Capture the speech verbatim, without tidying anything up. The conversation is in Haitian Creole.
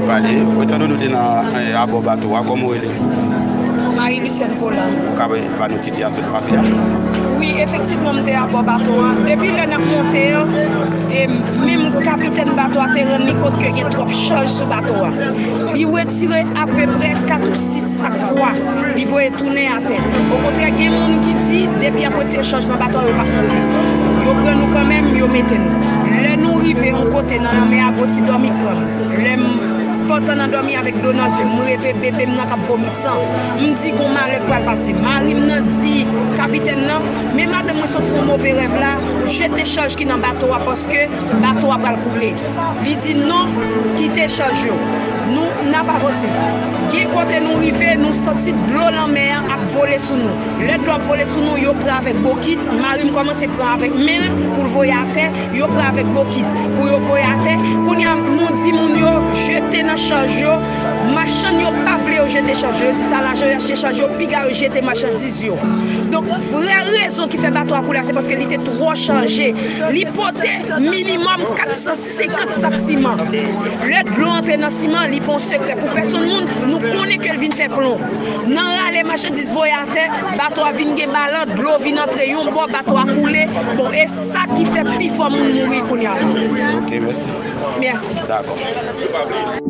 Pale, otan nou te nan eh, abò bato a, kòman w rele? Marie Lucienne Colin. Ou ka ba nou sitiyasyon k pase a? Wi, efektivman, m te abò bato a. Depi lè n ap monte an, e menm kapitèn bato a te rann li kont ke gen twòp chaj sou bato a. Li retire apeprè kat ou sis sak bwa, li voye tounen atè. Okontrè, gen moun ki di, depi y ap retire chaj nan bato a, yo p ap monte. Yo pran nou kanmenm, yo mete nou. Lè nou rive yon kote nan lanmè a, voti dòmi pran m. Lè m pantan nan dòmi avèk dlo nan zye m, m reve bebe m nan k ap vomi san. M di gon malè k pral pase. Mari m nan di kapitèn nan, men madanm mwen sot fè yon move rèv la, jete chaj ki nan bato a paske bato a pral koule. Li di non, kite chaj yo. Nou n ap avanse. Gen kote nou rive, nou santi dlo lanmè an ap vole sou nou. Lè dlo ap vole sou nou, yo pran avèk bokit. Mari m kòmanse pran avèk men l pou l voye atè. Yo pran avèk bokit pou yo voye atè. Kounye a, nou di moun yo jete nan chaj yo. Machann yo pa vle yo jete chaj yo. Yo di sa lajan yo achte chaj yo, piga yo jete machandiz yo. Donk, vrè rezon ki fè bato a koule a, se paske li te twò chaje. Li pote minimòm kat san senkant sak siman. Lè dlo antre nan siman, li pa yon sekrè pou pèsonn moun, nou konnen ke l vin fè plon. Nan rale machandiz voye atè, bato a vin gen balan, dlo vin antre yon bò, bato a koule. Bon, e sa ki fè pifò moun mouri kounye a la. Ok, mèsi. Mèsi. Dakò.